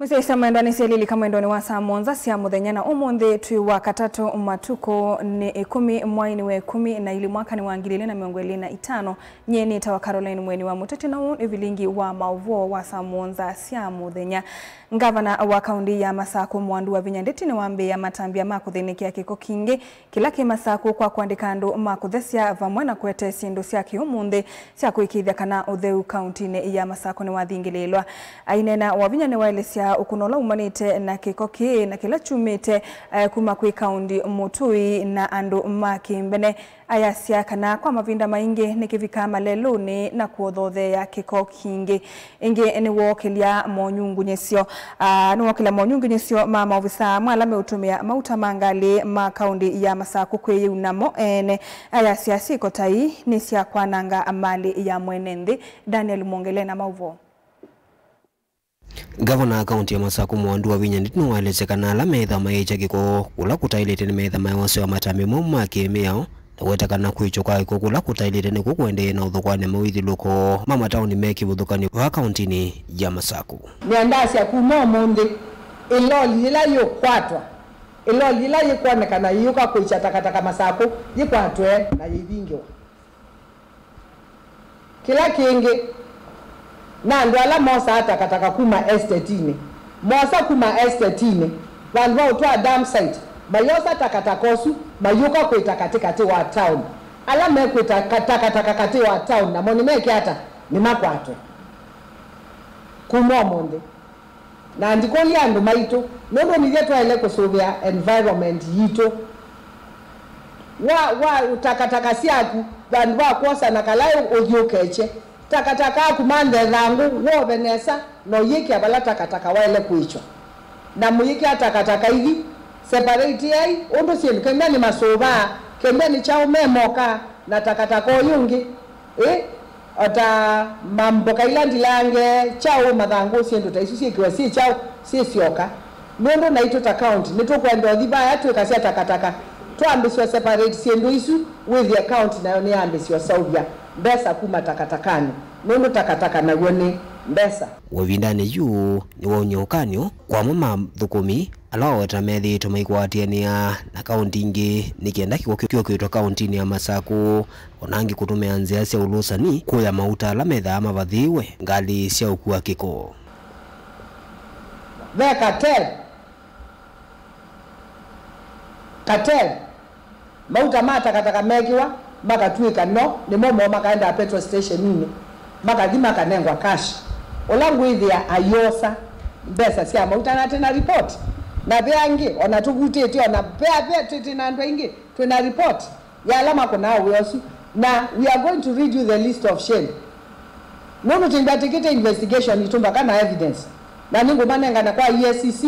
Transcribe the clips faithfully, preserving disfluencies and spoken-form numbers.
Sisya mwendwa nĩ syelilika mwendonĩ wa saa mũonza sya mũthenya, na ũmũnthĩ twĩ wa katatũ, matukũ nĩ ĩkũmi, mwainĩ wa ĩkũmi na ilĩ, mwakanĩ wa ngili ilĩ na mĩongo ĩlĩ na itano. Nyie nĩtawa Caroline Mweni wa Mũteti, na ũũ nĩ vilingi wa maũvoo wa saa mũonza sya mũthenya. Ngavana wa kaũnti ya Masakũ, Mwandu wa Vinya Ndeti, nĩwambĩĩa matambya ma kũthĩnĩkĩa kĩko kingĩ kĩla kĩ Masakũ kwa kũandĩka andũ ma kũthesya vamwe na kũete syĩndũ sya kĩũmũnthĩ sya kũĩkĩĩthya kana ũtheu kaũntinĩ ya Masakũ nĩwathingĩlĩĩlwa. Aineena, Wavinya nĩwaelesya ũkũno ũla umanĩte na kĩko kĩĩ na kĩla kyumĩte, eh, kuma kwĩ kaũnti mũtũi na andũ ma kĩmbene. Ayasya kana kwa mavinda maingĩ nĩkĩvikaa malelũnĩ na kũothotheea kĩko kingĩ. Ĩngĩ nĩwookĩlya monyungunyĩsyo, aa, nĩwookĩlya monyungunyĩsyo ma maovisaa amwe ala meũtũmĩa mauta ma ngalĩ ma kaũnti ya Masakũ kwĩyĩu namo ene. Ayasya syĩko ta ii nĩ sya kwananga malĩ ya mwene nthĩ. Daniel Mwongele na maũvoo. Ngavana wa kaũnti ya Masakũ, Mwandu wa Vinya Ndeti, nĩwaelesye kana ala meĩtha mayĩkya kĩko kũla kũtaĩlĩte nĩmeĩtha mayosewa matambya mau ma kĩmĩao, na kũweta kana kwĩkya kwa kĩko kũla kũtaĩlĩte nĩkw'o kũendee na ũthũkũanĩa mawĩthyũlũko ma mataoni me kĩvathũkany'o vaa kaũntinĩ ya Masakũ. Nĩendasya kuma ũmũnthĩ, ĩloli yĩla yĩũkwatwa, ĩloli yĩla yĩkwonekana yĩũka kũĩkya takataka Masakũ, yĩkwatwe na yĩvingĩwa. Kĩla kĩngĩ, na andũ ala mosaa takataka kuma estetinĩ, moosa kuma estetinĩ, vandũ va ũtwaa dump site, mayosa takataka ũsu, mayũka kwĩta katĩkatĩ wa town. Ala mekwĩta ka-, takataka katĩ wa town, namo nĩmeke ata? Nĩmakwatwe kuma ũmũnthĩ. Na ndikũlya andũ maitũ, nũndũ nithyĩ twaĩle kũsũvĩa environment yitũ. Wa, wa takataka syaku, vandũ va kwosa na kalaĩ ũthi ũkekye. Takataka aku manthe ĩthangũ, wove nesa, na ũyĩkĩa vala takataka waĩle kwĩkya. Na mũyĩkĩa takataka ithi, separate-ai, ũndũ syĩndũ, kembĩa nĩ masũvaa, kembĩa nĩ kyaũ me moka, na takataka ũyũ ũngĩ, ĩ, o ta mamboka ila ndilange, kyaũ, mathangũ, syĩndũ ta isu syĩkĩwa syĩ kyaũ, syĩ syoka. Nũndũ naitũ ta county, nĩtũkwenda ũthi vaya twĩkasya takataka, twambĩsya separate syĩndũ isu, wĩthĩe county nayo nĩyambĩsya ũsaũvya mbesa kuma takatakanĩ, nũndũ takataka naw'o nĩ mbesa. Ĩvindanĩ yu, nĩwauny'a ũkany'o kwa amwe ma athũkũmi ala waweta methĩĩtwe maikwatĩanĩa na kaũnti ingĩ nĩ kenda kĩko kĩũkĩtwa kaũntinĩ ya Masakũ, o na angĩ kũtũmĩa nzĩa sya ũlũsani kũya mauta ala methaa mavathĩĩwe ngalĩ sya ũkua kĩko. Ve cartel. Cartel. Mauta ma takataka mekĩwa, makatw'ĩka no nĩmo moo makaendaa petrol stationinĩ, makathi makanengwa cash. Ũla ngwĩthĩa ayosa mbesa sya mauta na tena report. Na ve angĩ, ona tũvutĩte, ona ve, ve, twĩ, twĩ na andũ aingĩ, twĩ na report ya ala makũnaa wĩa ũsu. Na we are going to read you the list of shame. Nũndũ tũimbatĩkĩte investigation itũ mpaka na evidence. Na nĩngũmanengana kwa E A C C,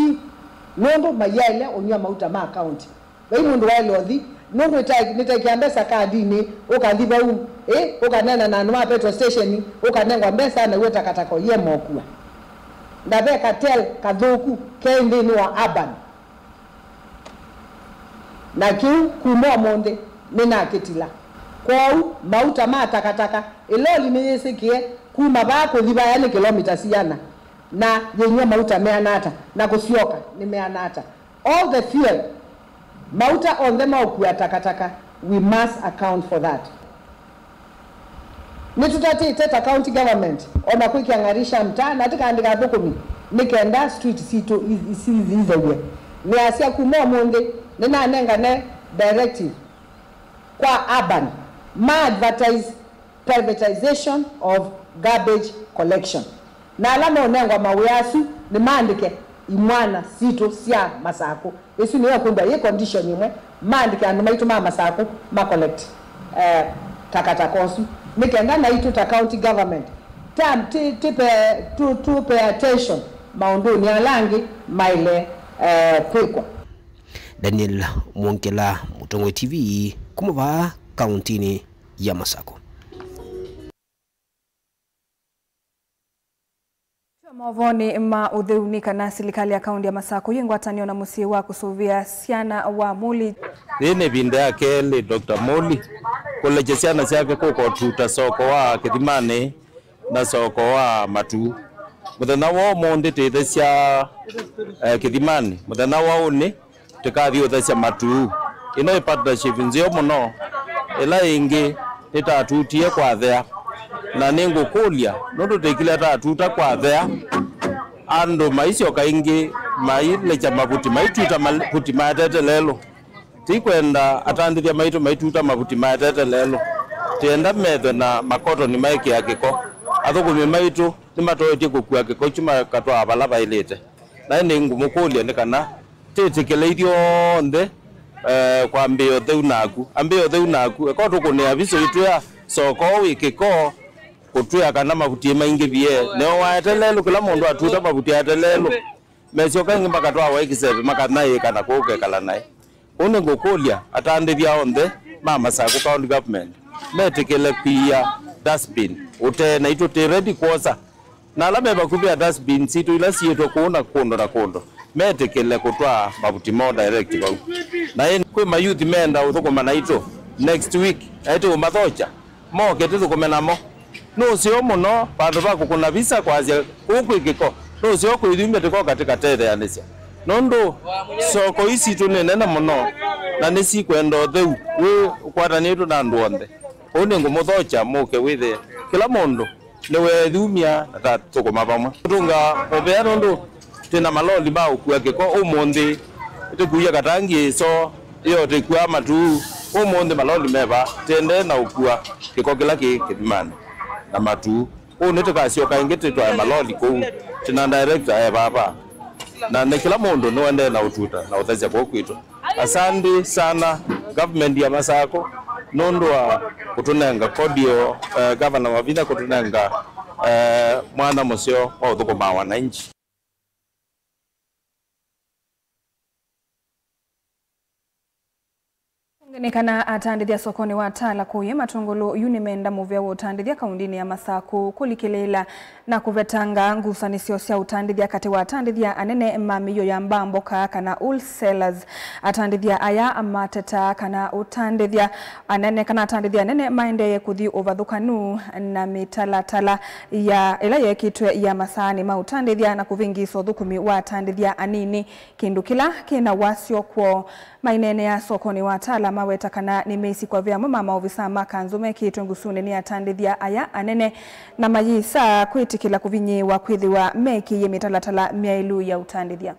nũndũ mayaĩle ũnywa mauta ma county. Vai mũndũ waĩle ũthi, nũndũ ĩtae-, nĩtaĩkĩa mbesa kadinĩ, ũkathi vau, ĩ, ũkaneena na andũ ma petrol station, ũkanengwa mbesa, naw'o takataka ũyĩema ũkua. Na ve cartel kathũku ke nthĩnĩ wa urban. Na kĩu kuma ũmũnthĩ nĩnakĩtila. Kwoou, mauta ma takataka, ĩloli nĩyĩsĩkĩe kuma vaa kũthi vaya nĩ kĩlomita siana, na yĩnywa mauta meana ata, na kũsyoka nĩ meana ata. All the fuel, mauta onthe ma ũkua takataka, we must account for that. Nĩtũtatĩte ta county government ona kwĩkĩa ng'arisha mtaa na tũkaandĩka athũkũmi nĩ kenda street sitũ i-, i-, sithĩthaw'e. Nĩasya kuma ũmũnthĩ nĩnanengane directive kwa urban ma advertise privatization of garbage collection. Na ala meũnengwa mawĩa asu nĩmaandĩke imwana sitũ sya Masakũ. Ĩsu nĩyo ĩkwĩthwa yĩ condition ĩmwe, maandĩke andũ maitũ ma Masakũ ma collect, eh, takataka ũsu. Nĩ kenda naitũ ta county government, ta, ti, ti pe, tu, tu pay attention maũndũnĩ ala angĩ maĩle, eh, kwĩkwa. Daniel Mwongela, Mũtongoi T V, kuma vaa kauntinĩ ya Masakũ. Twa maũvoonĩ ma ũtheu nĩ kana silikalĩ ya kaũnti ya Masakũ yĩ ngwatanĩo na mũsyĩ wa kũsũvĩa syana wa Muli. Yĩĩ nĩ ĩvinda ya kelĩ Doctor Muli kũlekya syana syake kũka ũtuta soko wa Kĩthimanĩ na soko wa Matuu. Mũthenya wa ũmũnthĩ tĩthesya, eh, Kĩthimanĩ. Mũthenya wa ũnĩ tĩkathi ũthesya Matuu. Ĩno ĩ partnership nzeo mũno. Ĩla ĩngĩ nĩtatutie kwathea. Na nĩngũkũlya, nũndũ tĩkile tatuta kwathea, andũ maisyoka ĩngĩ mailekya mavuti, maituta mavuti maetete lelũ. Tĩkwenda atandĩthya maitũ maituta mavuti maetete lelũ. Tĩenda methwe na makotoni maĩkĩa kĩko. Athũkũmi maitũ nĩmatoetye kũkua kĩko kyu makatwaa vala vaĩlĩte. Naĩ nĩngũmũkũlya nĩ kana tĩtĩkĩle ithyonthe, eh, kwa mbĩo theu naku. Ambĩo theu naku. Eko tũkũnĩa visũ itwĩa soko wĩ kĩko kũtwĩa kana mavuti maingĩvie. Neo waete lelũ, kĩla mũndũ atuta mavuti aete lelũ. Mesyoka ĩngĩ makatwawa ĩkĩseve, makanaĩka na kũu kekala naĩ. Ũu nĩngũkũlya atandĩthya onthe ma Masakũ County Government metĩkĩle kwia dustbin ũtee, naitũ twĩ ready kwosa. Na ala me vakuvĩ a dustbin sitũ ila siĩtwe kũu na kũndũ na kũndũ, metĩkĩle kũtwaa mavuti moo direct vau. Na ĩndĩ kwĩ mayouth meenda ũthũkũma naitũ next week, naĩ tĩũmathokya. Moke tũthũkũme namo. Nũseo mũno vandũ va kũkũna visa kwasya kũu kwĩ kĩko. Nũseo kwĩyumya tũkoka tũkatetheanĩsya. Nũndũ soko ii sitũ nĩ nene mũno na nĩsikwenda ũtheu wĩ ũkwatanĩtwe na andũ onthe. Ũu nĩngũmũthokya mũke wĩthĩe kĩla mũndũ nĩweeyumya na tathũkũma vamwe. Tũtũnga mũvea nũndũ twĩ na maloli ma ũkua kĩko ũmũnthĩ, tũkuie katangi ĩso, ĩyo tũkuaa Matuu. Ũmũnthĩ maloli me vaa, tũendee na ũkua kĩko kĩla kĩ Kĩthimanĩ na Matuu. Ũu nĩtũkasyoka ĩngĩ tũtwae maloli kũu, twĩ na director e vava. Na nĩ kĩla mũndũ nĩwendee na ũtuta na ũthesya kũu kwitũ. Asante sana government ya Masakũ nũndũ wa kũtũnenga cordial, eh, governor Wavinya kũtũnenga, eh, mwanya mũseo wa ũthũkũma wananchi. Nĩ kana atandĩthya sokonĩ wa Tala kũye Matũngũlũ yu nĩmenda mũvea wa ũtandĩthya kaũndĩnĩ ya Masakũ kũlikĩlĩĩla na kũvetanga ngusanĩsyo sya ũtandĩthya katĩ wa atandĩthya anene ma mĩio ya mbaa mboka kana wholesalers. Atandĩthya aya matetaa kana ũtandĩthya anene, kana atandĩthya anene maendee kũthi ũvathũkanu na mĩtalatala ya ĩla yekĩtwe ya masaanĩ ma ũtandĩthya na kũvĩngĩĩsa ũthũkũmi wa atandĩthya anini, kĩndũ kĩla kĩna wasyo kwoo. Maineenea sokonĩ wa Tala maweta kana nĩmeisĩ kwa ve amwe ma maovisaa ma kanzũ mekĩĩtwe ngusunĩ nĩ atandĩthya aya anene, na mayĩsa kwĩtĩkĩla kũvinyĩĩwa kwĩthĩwa mekĩie mĩtalatala myaĩlu ya ũtandĩthya.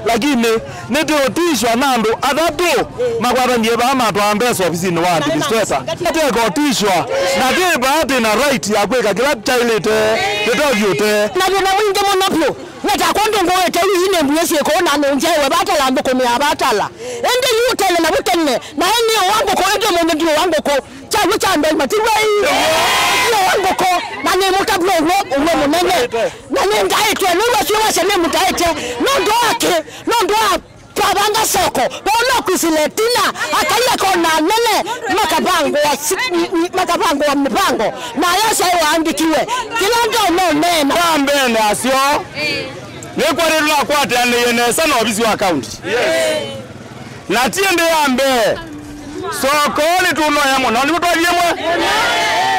Lakini nĩtũũtishwa na andũ atatũ makwatanie vaa matwaa mbesa ovisinĩ wa administrator. Tũkotishwa na twĩ vaa twĩ na right ya kwĩka kĩla kyaĩlĩte, tũtothi ũtee. Na thĩna mwingĩ mũno vyũ. Nĩtakwa ndũngũĩte yu nĩ mbuĩ syĩkũũ na nũngya ĩwe vatala nthũkũmĩa vatala. Ĩndĩ yu tene na vu tene, na ĩ nĩ ũwa ngũkũ, ĩndĩ ũmũnthĩ ndiũwa ngũkũ. Kyaw'o kya mbee matiw'ai. Ndiũwa ngũkũ, na nĩ mũtavw'a ũw'o, ũw'o mũnene. Na nĩ ngaĩtwe, nũndũ ũsu wasya nĩ mũtaĩte. Nũndũ wa kĩ? Nũndũ wa twavanga soko, Paulo kwisile tina, akaia kona nene, makavangwa si-, makavangwa mĩvango, na yasya waandikiwe. Kĩla ndononena. Kwa mbene asyo. Nĩkwatĩtwe na kwatĩanĩie nesa na ovisi wa kaunti. Na ti ĩndĩ ya mbee. Soko nĩtũnoya mũno. Nĩmũtwathi ĩmwe?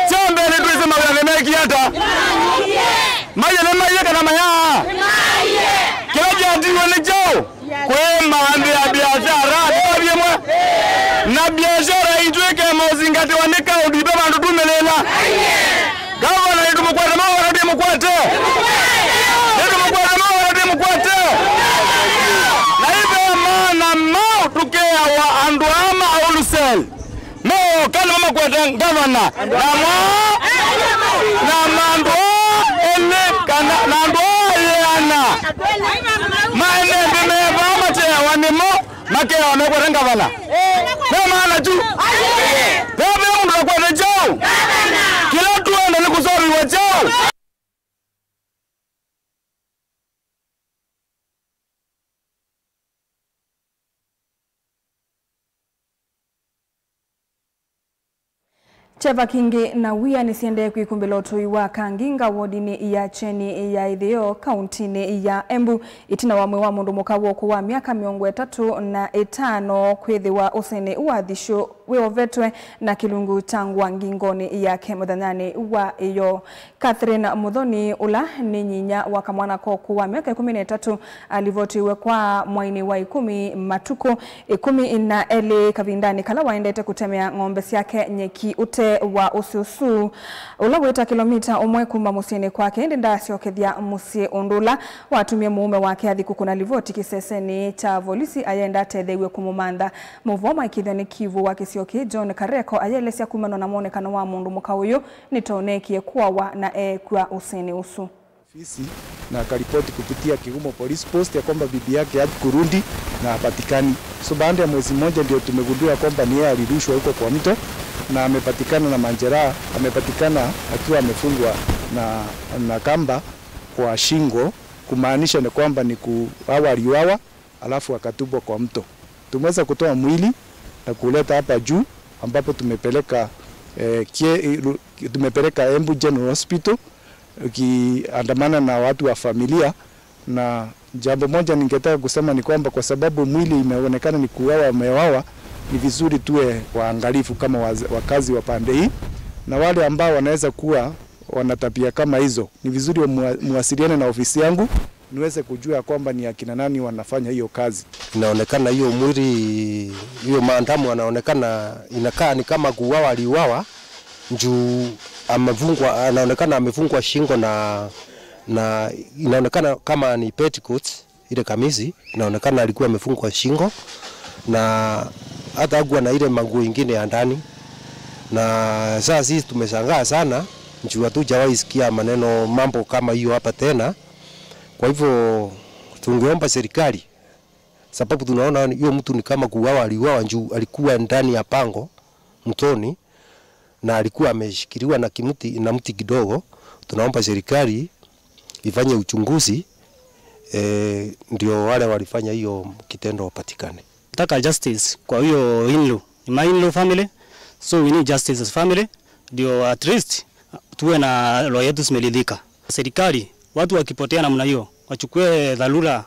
Kya mbee nĩtwĩsĩ mawĩa nĩmekie ata? Maie nĩmaie kana mayaa? Kĩla kyatiwe nĩ kyaũ? Kwĩma nthĩ ya biashara. Nĩtwathi ĩmwe? Na biashara itũ ĩkema ũzingatĩwa nĩ kaunti, ve vandũ tumĩlĩla. Gavana, nĩtũmũkwete mawara, ndĩmũkwete. Nĩtũmũkwete mawara, ndĩmũkwete. Na ive maana mau tũkeawa andũ aa ma wholesale. Meoka nĩmo makwete gavana. Na mwa-, na andũ aa elĩ kana, na andũ aa ĩana. Maende nthĩ mevaa mateawa nĩmo. Makeawa mekwete ngavana. Ve maana kyu. Ve, ve mũndũ wakwete kyaũ? Kĩla tũenda nĩ kũsolviwa kyaũ? Kyeva kĩngĩ na wia nĩsiendee kwĩkumbĩla ũtũi wa Kanginga wodinĩ ya Kyeni ya ĩtheo kauntinĩ ya Embu, ĩtina wa mwĩĩ wa mũndũ mũka wa ũkũũ wa myaka mĩongo ĩtatũ na ĩtano kwĩthĩwa ũsenĩ wa thishũ Wĩovetwe na kĩlungu kya ngũa ngingonĩ yake mũthenyanĩ wa ĩyoo. Catherine Muthoni, ũla nĩ nyinya wa kamwana koku wa myaka ĩkũmi na ĩtatũ, alivotiwe kwa mwainĩ wa ĩkũmi matukũ ĩkũmi na elĩ kavindanĩ kala waendete kũtemea ng'ombe syake nyeki ũtee wa ũsĩ ũsu ũla wĩ ta kĩlomita ũmwe kuma mũsyĩnĩ kwake, ĩndĩ ndaasyokethya mũsyĩ, ũndũ ũla watumie mũũme wake athi kũkũna livoti kĩsesenĩ kya volisi ayenda atetheew'e kũmũmantha. Mũvoo maĩkĩĩthw'a nĩ kiw'ũ wa kĩsio kĩĩ, John Kareko, ayelesya kumana na mwonekano wa mũndũ mũka ũyũ, nĩtoneekie kũawa na eekw'a ũsĩnĩ ũsu. Ofisi na akaripoti kupitia Kigumo Police Post ya kwamba bibi yake hakurudi na hapatikani. So baada ya mwezi mmoja ndio tumegundua kwamba ni yeye alirushwa huko kwa mto na amepatikana na majeraha, amepatikana akiwa amefungwa na, na kamba kwa shingo, kumaanisha ni kwamba ni kuuawa aliuawa, alafu akatupwa kwa mto. Tumeweza kutoa mwili na kuleta hapa juu, ambapo tumepeleka, eh, kie-, lu-, tumepeleka Embu General Hospital, ukiandamana na watu wa familia. Na jambo moja ningetaka kusema ni kwamba kwa sababu mwili imeonekana ni kuuawa, ameuawa, ni vizuri tuwe waangalifu kama waz-, wakazi wa pande hii, na wale ambao wanaweza kuwa wana tabia kama hizo, ni vizuri wa-, muwasiliane na ofisi yangu niweze kujua ya kwamba ni akina nani wanafanya hiyo kazi. Inaonekana hiyo mwili, hiyo maadamu anaonekana, inakaa ni kama kuuawa aliuawa, juu amefungwa, anaonekana amefungwa shingo na, na inaonekana kama ni petticoats, ile kamisi, inaonekana alikuwa amefungwa shingo, na hata hakuwa na ile manguo ingine ya ndani. Na saa sisi tumeshangaa sana, juu hatujawahi sikia maneno, mambo kama hiyo hapa tena. Kwa hivyo, tungeomba serikali, sababu tunaona hiyo mtu ni kama kuuawa, aliuawa juu alikuwa ndani ya pango mtoni, na alikuwa ameshikiliwa na kimti, na mti kidogo. Tunaomba serikali ifanye uchunguzi, eh, ndio wale walifanya hiyo kitendo wapatikane. Nataka justice kwa hiyo in-law. Ni my in-law family, so we need justice as family, ndio at least tuwe na roho yetu zimeridhika. Serikali, watu wakipotea namna hiyo, wachukue dharura,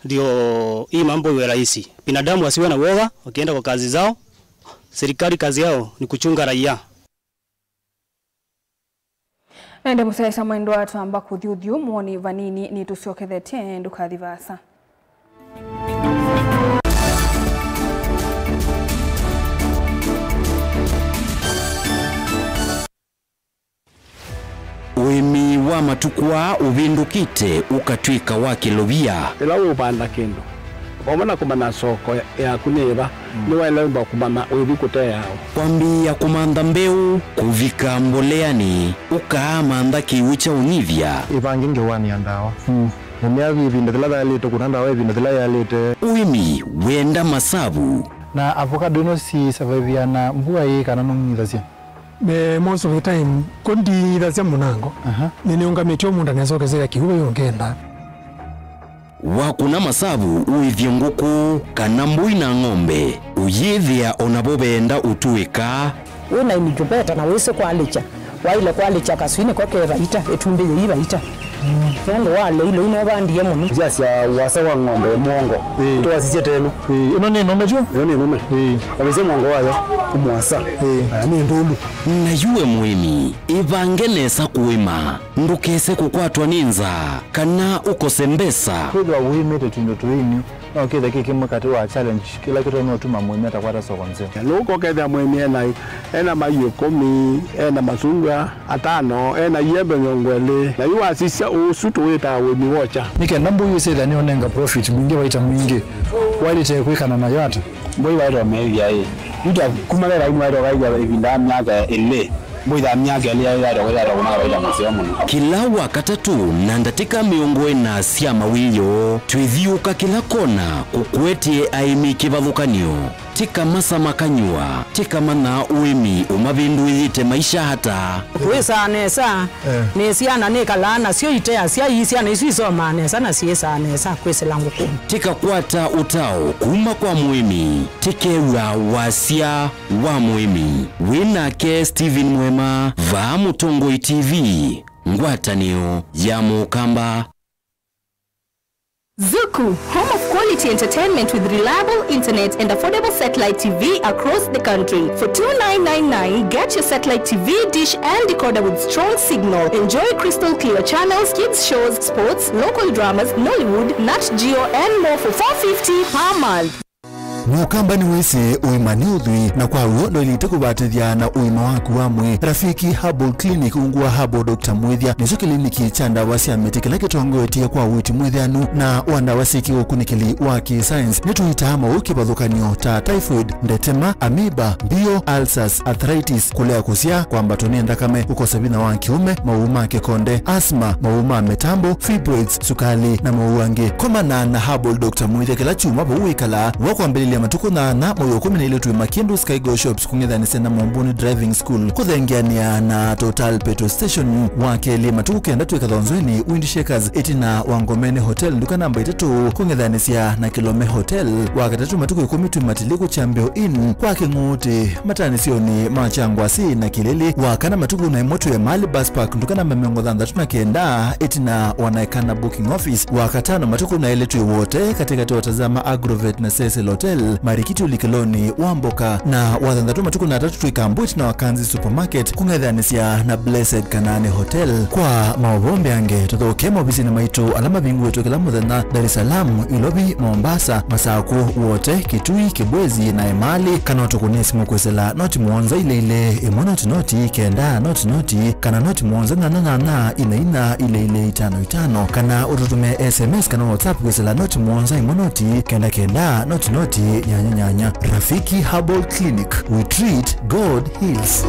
ndio hii mambo iwe rahisi. Binadamu wasiwe na uoga wakienda kwa kazi zao, serikali kazi yao ni kuchunga raia. Ende mũsyaĩĩsya mwendwa, twamba kũthi ũthyũ mwoni vanini, nĩtũsyokethetye, ndũkathi vaasa. Ũĩmi wa matukũ aa ũvĩndũkĩte ũkatw'ĩka wa kĩlovia. Ĩla ũũvanda kĩndũ, vamwe na kũmanya soko yaku nĩ ĩva, nĩwaĩle wĩmba kũmanya ũithi kũteea ũ. Kwambĩĩa kũmantha mbeũ, kũvika mboleanĩ, ũkaamantha kĩw'ũ kya ũnyivya. Ĩvange ngewanĩa ndawa. Na mĩavi ĩvinda yĩla yaĩlĩte kũna ndawa, ĩvinda yĩla yaĩlĩte. Ũĩmi wenda masavu. Na avocado ĩno si survive na mbua ĩĩ kana nũng'ithasya? Eh, most of the time, ko ndiithasya mũnango. Aha. Nĩnĩũngamĩtye mũũnda nesa ũkeseka kĩw'ũ vai ũngenda. Wakũna masavu ũĩthye ngũkũ kana mbũi na ng'ombe, ũyĩthĩa o navo veenda ũtũĩka. Wĩ na incubator na wĩsĩ kwalĩkya, waĩle kwalĩkya kaswinĩ ko ke vaita, ĩtumbĩ yĩi vaita. Nũndũ wa lĩu, lĩu nũvandie mũno. Nzĩa sya ũasa wa ng'ombe mũongo. Ĩĩ. Tũwasisye tenu. Ĩĩ, ĩno nĩ nũme tyo? Ĩno nĩ nũme. Ĩĩ. Wavĩsya mũongo wayo, ũmũasa. Ĩĩ. Aya nĩ ndũlu. Na yu we mũĩmi, ĩvange nesa kũĩma, ndũkese kũkwatwa nĩ nzaa, kana ũkose mbesa. Kwĩthĩwa wĩmĩte twĩndũ tũini, no kĩthe kĩ kĩmwe katĩ wa challenge kĩla kĩtonya ũtuma mũĩmi atakwata soko nzeo. Nũka ũkethĩa mũĩmi ena, ena maiũ ĩkũmi, ena masungwa atano, ena iembe mĩongo ĩlĩ, na yu wasisya ũsu tũwĩtaa ũĩmi wokya. Nĩ kenda mbũi ĩsyĩthĩa nĩũnenga profit mbingĩ, vaita mwingĩ, waĩlĩte kwĩkana nayo ata? Mbũi waĩtwa meethĩa ĩ, yu ta kuma ve vai nĩwaĩtwa kaĩthya ĩvinda ya myaka ĩlĩ, mbũi ya myaka ĩlĩ yaĩtwa kwĩthĩa kũna vaita mũseo mũno. Kĩla Wakatatũ na ndatĩka mĩongo ĩna sya mawĩoo, twĩthiũũka kĩla kona kũkũetye aĩmi kĩvathũkany'o. Tĩka masa makany'wa, tĩka manya ũĩmi ũmavĩndũĩĩte maisha ata. Kwĩsaa nesa, eh, nĩ syana nĩkalaa nasyo iteasya, ii syana isu isomaa nesa na syĩsaa nesa kwĩsĩla ngũkũnĩ. Tĩkakwata ũtao kuma kwa mũĩmi, tĩkew'a wasya wa mũĩmi. Wĩ nake Stephen Mwema, vaa Mũtongoi T V, ngwatanĩo ya Mũkamba. Zuku, home of quality. Quality entertainment with reliable internet and affordable satellite T V across the country. For two nine nine nine, get your satellite T V dish and decoder with strong signal. Enjoy crystal clear channels, kids shows, sports, local dramas, Nollywood, Nat Geo, and more for four fifty per month. Mũkamba nĩwĩsĩ ũima nĩ ũthwii, na kwa w'o ndwaĩlĩte kũvatĩthya na ũima waku wa mwĩĩ. Rafiki Herbal Clinic, ungu wa Herbal Doctor Mwĩthya, nĩkyo kĩliniki kya ndawa sya mĩtĩ kĩla kĩtongoetye kwa ũiiti mwĩthĩanu na wa ndawa syĩ kĩũkunĩkĩli wa kĩ-science. Nĩtũitaa maũũ kĩvathũkany'o ta typhoid, ndetema, amoeba, mbio, ulcers, arthritis, kũlea kũsyaa, kwambatwa nĩ nthakame, kũkosa vinya wa kĩũme, maũũ ma kĩkonde, asthma, maũũ ma mĩtambo, fibroids, sukali, na maũũ angĩ. Komana na Herbal Doctor Mwĩthya kĩla kyumwa vau wĩkalaa. Wa kwambĩlĩlya matukũ nyanya, mwei wa ĩkũmi na ilĩ twĩ Makindu Sky Go Shops kũng'ethanĩsya na Mombuni Driving School, kũthengeanĩa na Total Petrol Station. Wa kelĩ, matukũ kenda twĩ Kathonzweni Wind Shakers, ĩtina wa Ngomeni Hotel, nduka namba itatũ, kũng'ethanĩsya na Kilome Hotel. Wa katatũ, matukũ ĩkũmi twĩ Matiliku Chambeo Inn kwa Kĩng'ũtĩ, mataanĩsyonĩ ma Kyangwasi na Kĩlĩlĩ. Wa kana, matukũ na ĩmwe twĩ Emali Bus Park, nduka namba mĩongo thanthatũ na kenda, ĩtina wa Naekana Booking Office. Wa katano, matukũ na elĩ twĩ Wote, katĩkatĩ wa Tazama Agrovet na Cecil Hotel, Marikiti ũlikĩlonĩ wa mboka. Na wa thanthatũ, matukũ na atatũ twĩ Kambu, ĩtina wa Kanzi Supermarket, kũng'ethanĩsya na Blessed Kanaani Hotel. Kwa maũvoo mbeange, tũthokee maovisinĩ maitũ ala mavingũĩtwe kĩla mũthenya, Dar es Salaam, Ilovi, Mombasa, Masakũ, Wote, Kitui, Kibwezi, na Emali, kana ũtũkũnĩe simũ kwĩsĩla noti mũonza ilĩ ilĩ, ĩmwe noti noti, kenda noti noti, kana noti mũonza nyanya nyanya, ina ina, ilĩ ilĩ, itano itano, kana ũtũtũmĩe S M S kana WhatsApp kwĩsĩla noti mũonza, ĩmwe noti, kenda kenda, noti noti, nyanya nyanya. Rafiki Herbal Clinic, we treat, God heals.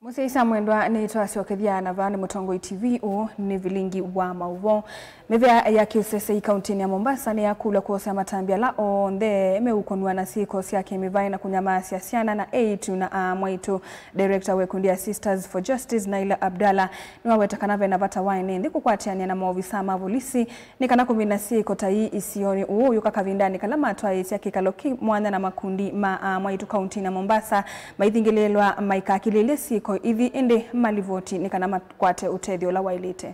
Mũsyaĩĩsya mwendwa, nĩtwasyokethya na vaa nĩ Mũtongoi T V, ũũ nĩ vilingi wa maũvoo. Mĩvĩa ya kĩũsesei kauntinĩ ya Mombasa nĩyakũlw'a kwosea matambya ala onthe meũkonw'a na syĩko sya kĩmĩvaĩ na kũnyamaasya syana na eĩtu na aa mwaitũ. Director wa ĩkundi ya Sisters for Justice, Naila Abdallah, nĩwaweta kana ve na vata wa ene nthĩ kũkwatĩanĩa na maovisaa ma volisi nĩ kana kũmina syĩko ta ii isionĩ, ũũ ũyũka kavindanĩ kala matwaĩĩsya kĩkalo kĩ mwanya na makundi ma aa mwaitũ kauntinĩ ya Mombasa maithingĩlĩĩlwa maikakilĩĩlye syĩko ithi, ĩndĩ malivoti nĩ kana makwate ũtethyo ũla waĩlĩte.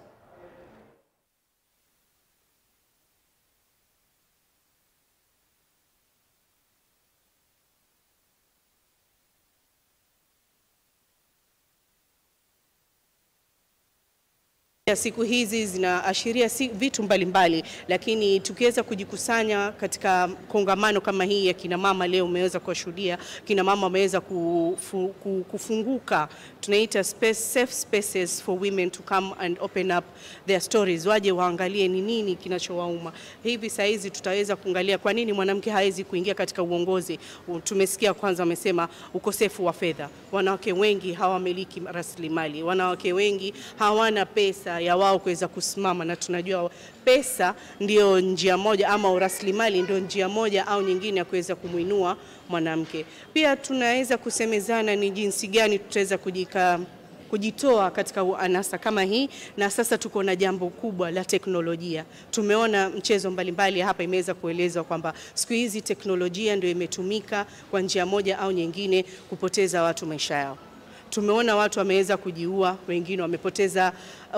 Ya siku hizi zinaashiria si vitu mbalimbali, lakini tukiweza kujikusanya katika kongamano kama hii ya kina mama leo, umeweza kuwashuhudia kina mama wameweza kufu-, ku-, kufunguka, tunaita space, safe spaces for women to come and open up their stories, waje waangalie ni nini kinachowauma. Hivi saa hizi tutaweza kuangalia kwa nini mwanamke hawezi kuingia katika uongozi. U-, tumesikia kwanza wamesema ukosefu wa fedha. Wanawake wengi hawamiliki rasilimali. Wanawake wengi hawana pesa ya wao kuweza kusimama, na tunajua pesa ndio njia moja ama rasilimali ndio njia moja au nyingine ya kuweza kumuinua mwanamke. Pia tunaweza kusemezana ni jinsi gani tutaweza kujika-, kujitoa katika anasa kama hii, na sasa tuko na jambo kubwa la teknolojia. Tumeona mchezo mbalimbali hapa imeweza kuelezwa kwamba siku hizi teknolojia ndio imetumika kwa njia moja au nyingine kupoteza watu maisha yao. Tumeona watu wameweza kujiua, wengine wamepoteza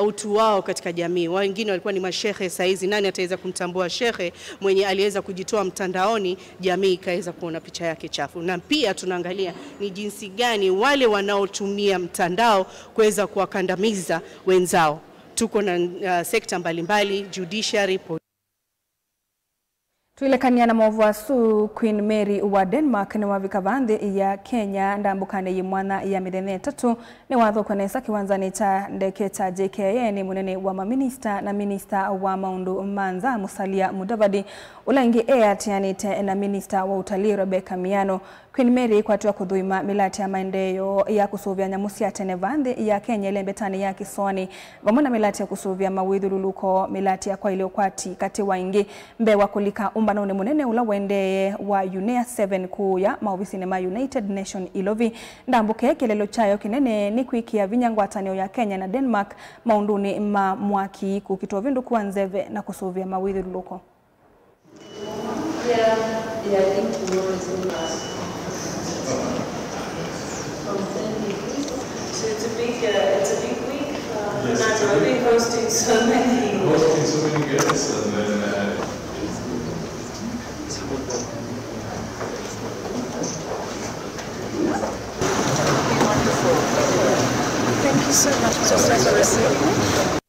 utu wao katika jamii. Wengine walikuwa ni mashehe, saa hizi nani ataweza kumtambua shehe mwenye aliweza kujitoa mtandaoni, jamii ikaweza kuona picha yake chafu. Na pia tunaangalia ni jinsi gani wale wanaotumia mtandao kuweza kuwakandamiza wenzao. Tuko na, uh, sekta mbalimbali, judiciary, po- Twĩlekany'a na maũvoo asu, Queen Mary wa Denmark nĩwavika vaa nthĩ ya Kenya ndambũkanĩ yĩ mwanya ya mĩthenya ĩtatũ. Nĩwathokwa nesa kĩwanzanĩ kya ndeke kya J K I A nĩ mũnene wa maminista na minista wa maũndũ ma nza, Musalia Mudavadi, ũla ĩngĩ eatĩanĩte na minista wa ũtalii, Rebecca Miano. Queen Mary ĩkwatĩwa kũthũima mĩlatĩ ya maendeeo ya kũsũvĩa nyamũ sya tene vaa nthĩ ya Kenya ĩlembetanĩ ya kĩsoanĩ, vamwe na mĩlatĩ ya kũsũvĩa mawĩthyũlũlũko, mĩlatĩ ya kwaĩlya ũkwati, katĩ wa ingĩ. Mbee wa kũlika ũmbanonĩ mũnene ũla ũendee wa UNEA seven kũũya maovisinĩ ma United Nation Ilovi, ndambũka ĩĩ kĩeleelo kyayo kĩnene nĩ kwĩkĩa vinya ngwatanĩo ya Kenya na Denmark maũndũnĩ ma mwaki, kũkita ũvĩndũku wa nzeve, na kũsũvĩa mawĩthyũlũlũko. Yeah, yeah, I think tomorrow is New Year's. Ten degrees. So it's a big, uh, it's a big week for Nairobi, hosting so many. Hosting so many guests, and then, uh, it's wonderful. Thank you so much, Mister Sarasini.